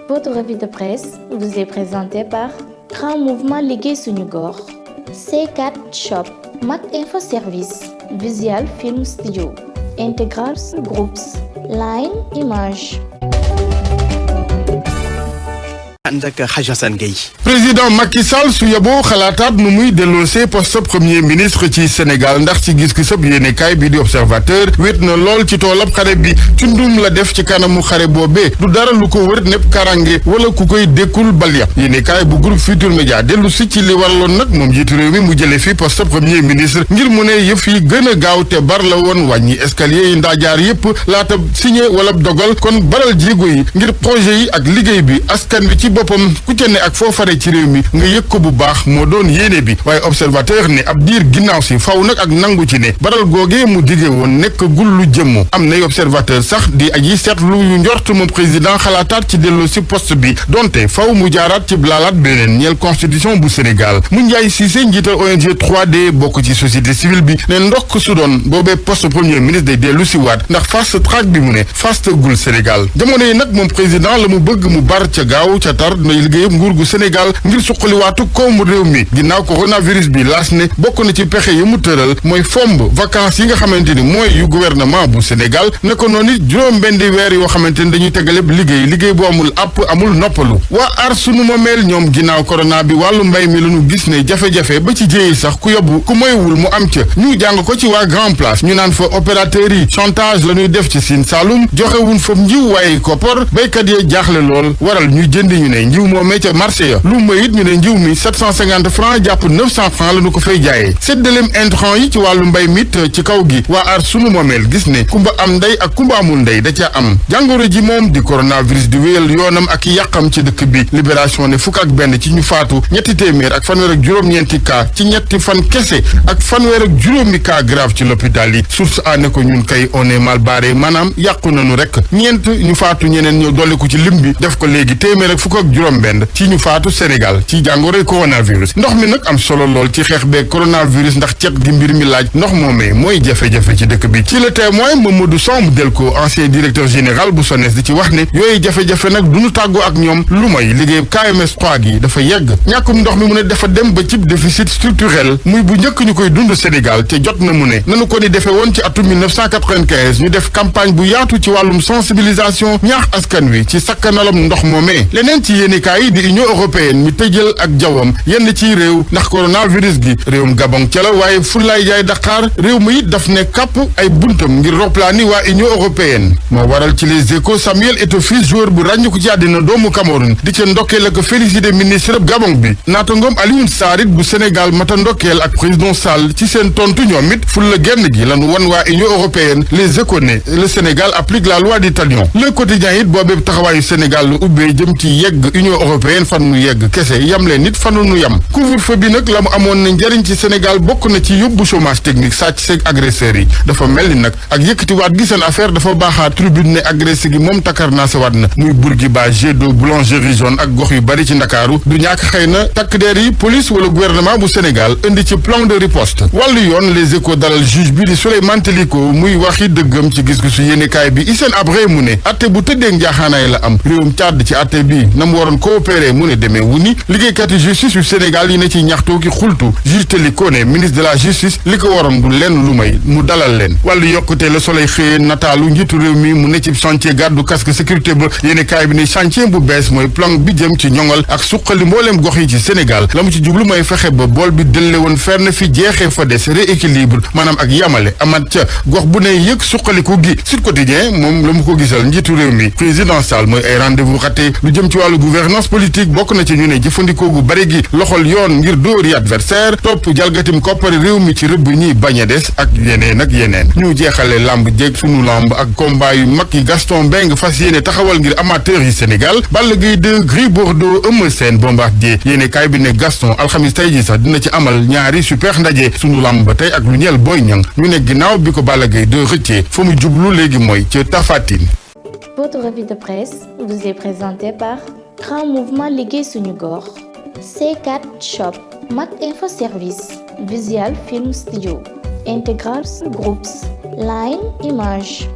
Votre revue de presse vous est présentée par Grand Mouvement Liggéey Suñu Gox, C4 Shop, Mak Info Service, Visual Film Studio, Integral Groups, Line Image. ànd ak Hadj Assane Gueye. président Macky Sall su yeboo xalaataat nu muy delloosee poste premier ministre ci Sénégal ndax ci gis-gisab yéenekaay bi di observateur wét na lool ci toolab xare bi ci ndum la def ci kanamu xare boobee du dara lu ko wër nepp karange wala ku koy dékkul bal ya yéenekaay bu groupe Futurs Médias dellu si ci li waraloon nag moom jiitu réew mi mu jële fi poste premier ministre ngir mu ne yëf yi gën a gaaw te bar la woon wàññi escalier yi ndaa jaar yépp laata signé wala dogal kon baral jéego yi ngir projet yi ak liggéey bi askan bi ci boppam ku ca ne ak foo fare ci réew mi nga yëg ko bu baax moo doon yéene bi waaye observateur ne ab diir ginnaaw si faw nag ak nangu ci ne baral googee mu dige woon nekk gul lu jëmm am nay observateur sax di aji seetlu yu njort moom président xalaataat ci delloo si poste bi donte faw mu jaaraat ci blaalaat beneen ñeel constitution bu Sénégal mu njaay Cissé njiital ONG 3D bokk ci société civile bi ne ndokk su doon boobee poste premier ministre day dellu si waat ndax fast track bi mu ne fast gul Sénégal jamono yi nag moom président la mu bëgg mu bar ca gaaw ca tar na liggéeyam nguur gu Sénégal ngir suqaliwaatu koomu réew mi ginnaaw coronavirus bi laas ne bokk na ci pexe yi mu tëral mooy fomb vacances yi nga xamante ni mooy yu gouvernement bu Sénégal ne ko noonu it juróom-benn weer yoo xamante ni dañuy tegaleb liggéey bu amul àpp amul noppalu waa aar sunu moomeel ñoom ginnaaw corona bi wàllu mbay mi la ñu gis ne jafe-jafe ba ci jéeyi sax ku yóbbu ku moywul mu am ca ñu jàng ko ci waa Grand Place ñu naan fa opérateurs yi chantage la ñuy def ci Sine Saloum joxewuñ fa njiw waaye koppor béykat yee jaaxle lool waral ñu jënd ñu ne njiw moomee ca marché ya lu mayit ñu ne njiw mi 750 francs jàpp 900 francs la ñu ko fay jaayee séddaleem intrant yi ci wàllu mbay mit ci kaw gi waa aar sunu moomeel gis ne kumba am ndey ak kumba amul ndey da ca am jàngoro ji moom di coronavirus di wéyal yoonam ak yàqam ci dëkk bi libération ne fukk ak benn ci ñu faatu ñetti téeméer ak fanweer ak juróom-ñeenti cas ci ñetti fan kese ak fanweer ak juróomi cas grave ci l'hôpital yi source a ne ko ñun kay on est mal barré maanaam yàqu nañu rek ñeent ñu faatu ñeneen ñoo dolliku ci lim bi def ko léegi téeméer ak fukk ak juróom-benn ci ñu faatu Sénégal ci jàngoroy coronavirus ndox mi nag am solo lool ci xeex beeg coronavirus ndax cet gi mbir mi laaj ndox moomee mooy jafe-jafe ci dëkk bi ci le témoin Mamadou Samb Delko ancien directeur général bu SONES di ci wax ne yooyu jafe-jafe nag du ñu tàggoo ak ñoom lu may liggéey KMS 3 gi dafa yegg ñàkkum ndox mi mu ne dafa dem ba ci déficit structurel muy bu njëkk ñu koy dund Sénégal te jot na mu ne nanu ko ni defee woon ci atum 1995 ñu def campagne bu yaatu ci wàllum sensibilisation ñaax askan wi ci sakkanalam ndox moomee leneen ci yéenekaay yi di Union européenne mi tëjal ak jawwam yenn ci réew ndax coronavirus gi réewum Gabon ca la waaye Fulaay Jaay Dakar réew mi it daf ne kàpp ay buntam ngir roplaani waa Union européenne moo waral ci les Échos Samuel Eto'o joueur bu ràññu ko ci àddina doomu Cameroun di ca ndokkeel ak félicité ministre Gabon bi naata ngoom Alioune Sarr it bu Sénégal mata ndokkeel ak président Sall ci seen tontu ñoom it ful la genn gi lanu wan waa Union européenne les Échos ne le Sénégal applique la loi du talion le quotidien it boobee taxawaayu Sénégal lu ubbee jëm ci yegg Union européenne fan nu yegg kese yam leen nit fanu nu yam couvre-feu bi nag la mu amoon na njëriñ ci Sénégal bokk na ci yóbbu chômage technique sàcc seeg agresseurs yi dafa mel ni nag ak yëkkatiwaat gi seen affaire dafa baaxaat tribune ne agressé gi moom takar naa sa waat na muy Bourguiba jet d'eau boulangerie jaune ak gox yu bari ci Ndakaaru du ñàkk xëy na takk der yi police wala gouvernement bu Sénégal indi ci plan de riposte wàllu yoon les Échos dalal juge bi di Souleymane Teliko muy waxi dëggam ci gis-gisu yéenekaay bi Hissène Habré mu ne atte bu tëddee njaaxaanaay la am réewum Tchad ci atte bi na mu waroon coopérer mu ne demee wu ni liggéeykati justice yu Sénégal yi ne ci ñaxtoo ki xultu juge Teliko ne ministre de la justice li ko waroon du lenn lu may mu dalal leen wàllu yokkute Le Soleil xëyee nataalu njiitu réew mi mu ne ci chantier gàddu casque sécurité ba yéenekaay bi ne chantier bu bees mooy plan bi jëm ci ñoŋal ak suqali mbooleem gox yi ci Sénégal la mu ci jublu mooy fexe ba bool bi dëlle woon fenn fi jeexee fa des rééquilibre maanaam ak yamale amat ca gox bu ne yëg suqaliku gi Sud Quotidien moom la mu ko gisal njiitu réew mi président Sall mooy ay rendez-vous raté lu jëm ci wàllu gouvernance politique bokk na ci ñu ne jëfandikoo gu bari gi loxol yoon ngir dóori adversaire topp jalgatim koppari réew mi ci rëbb ñiy bañ a des ak yeneen ak yeneen ñu jeexale lamb jéeg sunu lamb ak combat yu mag yi Gaston Mbengue fas yéene taxawal ngir amateur yi Sénégal Balla Gaye 2 Gris Bordeaux Eumeu Sène Bombardier yéene kaay bi ne Gaston alxamis tey ji sax dina ci amal ñaari super ndaje sunu lamb ba tey ak lu ñeel Boy Niang ñu ne ginnaaw bi ko Balla Gaye 2 rëccee fa mu jublu léegi mooy ca Tapha Tine. Votre revue de presse vous est présentée par Grand Mouvement Liggéey Suñu Gox, C4 Shop, Mak Info Service, Visual Film Studio, Integral Groups, Line Image.